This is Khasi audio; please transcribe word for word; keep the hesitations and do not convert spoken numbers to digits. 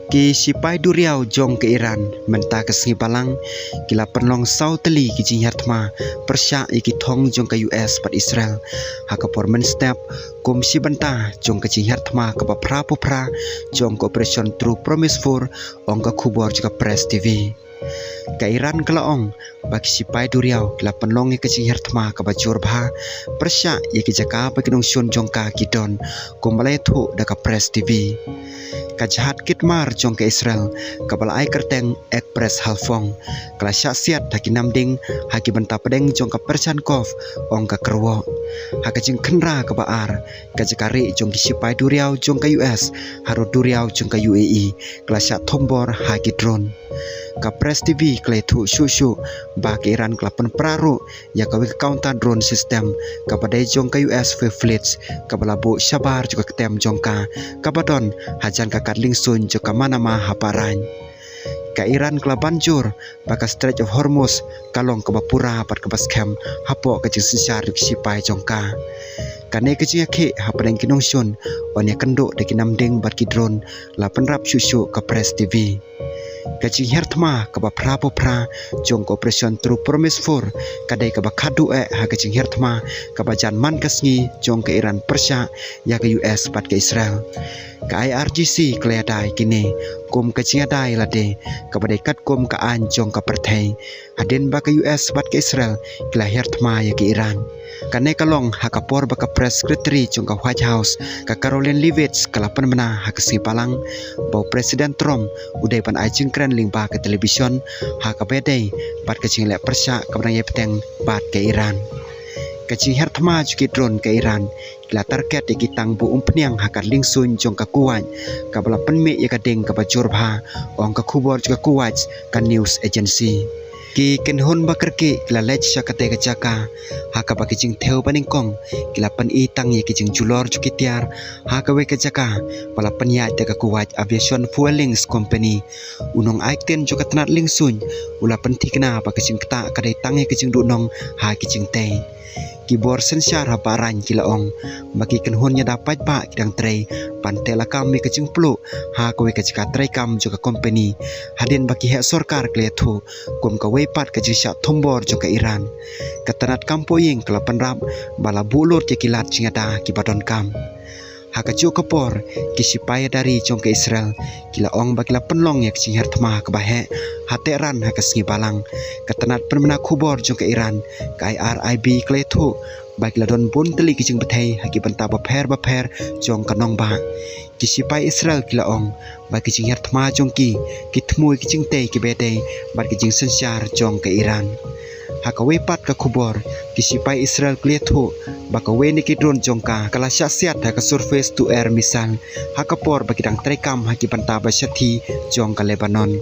Ki sipai duriaw jong ka Iran mynta ka sngi Balang ki la pynlong saw tylli ki jinghiar thma pyrshah ïa ki thong jong ka U S bad Israel. Ha ka por mynstep kum shi bynta jong ka jinghiar thma kaba phra phu phra jong ka Operation True Promise four, ong ka khubor jong ka Press T V. Ka Iran ka la ong ba ki sipai duriaw ki la pynlong ïa ka jinghiar thma kaba jur bha pyrshah ïa ki jaka ba ki nongshun jong ka ki don, kumba la ïathuh da ka Press T V. Ka jahaj kit mar jong ka Israel kaba la ai kyrteng Express Halfong ka la shah siat ha ki namding ha ki bynta pdeng jong ka Persian Gulf, ong ka kyrwoh. Ha ka jingkhynra kaba ar, ka jaka rieh jong ki sipai duriaw jong ka U S harud duriaw jong ka U A E ka la shah thombor ha ki drone. Ka Press T V ka la ïathuh shuh shuh ba ka Iran ka la pynpra ruh ïa kawei ka counter drone system kaba dei jong ka U S Fifth Fleet, kaba la buh shabar jong ka ktem jong ka, kaba don hajan ka kad liengsuiñ jong ka Manama ha Bahrain. Ka Iran ka la ban jur ba ka Strait of Hormuz ka long kaba pura bad kaba skhem hapoh ka jingsynshar jong ki sipai jong ka. Kane ka jingïakhih hapdeng ki nongshun ban ïakynduh da ki namding bad ki drone la pynrap shuh shuh ka Press T V. Ka jinghiar thma kaba phra phu phra jong ka Operation True Promise four ka dei kaba khadduh eh ha ka jinghiar thma kaba jan man ka sngi jong ka Iran pyrshah ïa ka U S bad ka Israel. Ka I R G C ka la ïada ïa kine kum ka jingïada ïalade kaba dei katkum ka aiñ jong ka pyrthei, hadien ba ka U S bad ka Israel ki la hiar thma ïa ka Iran. Kane ka long ha ka por ba ka Press Secretary jong ka White House, ka Karoline Leavitt, ka la pynbna ha ka sngi Balang ba u President Trump u dei ban ai jingkren lyngba ka television ha kaba ïadei bad ka jingleh pyrshah kaba dang ïai bteng bad ka Iran. Ka jinghiar thma jong ki drone ka Iran ki la target ïa ki tank buh umphniang ha kad liengsuiñ jong ka Kuwait, kaba la pynmih ïa ka ding kaba jur bha, ong ka khubor jong ka Kuwait ka news agency. Ki kynhun ba kyrkieh ki la leit sha katei ka jaka ha kaba ki jingthew ba nyngkong ki la pyni tang ïa ki jingjulor jong ki tiar ha kawei ka jaka ba la pynïaid da ka Kuwait Aviation Fuelings Company. U nongai ktien jong ka tnat liengsuiñ u la pynthikna ba ka jingktah ka dei tang ïa ka jingduhnong ha ki jingtei. Ki bor synshar ha Bahrain ki la ong ba ki kynhun ïada paidbah ki dang trei ban teh lakam ïa ka jingpluh ha kawei ka jaka treikam jong ka kompani, hadien ba ki heh sorkar ki la ïathuh kum kawei pat ka jingshah thombor jong ka Iran. Ka tnat kam poh ïing ka la pynrap ba la buh lut ïa ki lad jingïada kiba donkam. Ha kajuh ka por, ki sipai ïada ri jong ka Israel ki la ong ba ki la pynlong ïa ka jinghiar thma kaba heh ha Tehran ha ka sngi Balang. Ka tnat pynbna khubor jong ka Iran, ka I R I B, ka la ïathuh ba ki la don bun tylli ki jingbthei ha ki bynta bapher bapher jong ka nongbah. Ki sipai Israel ki la ong ba ki jinghiar thma jong ki ki thmu ïa ki jingtei kiba ïadei bad ki jingsynshar jong ka Iran. Ha kawei pat ka khubor, ki sipai Israel ki la ïathuh ba kawei na ki drone jong ka ka la shah siat ha ka surface to air missile ha ka por ba ki dang treikam ha ki bynta ba shathie jong ka Lebanon.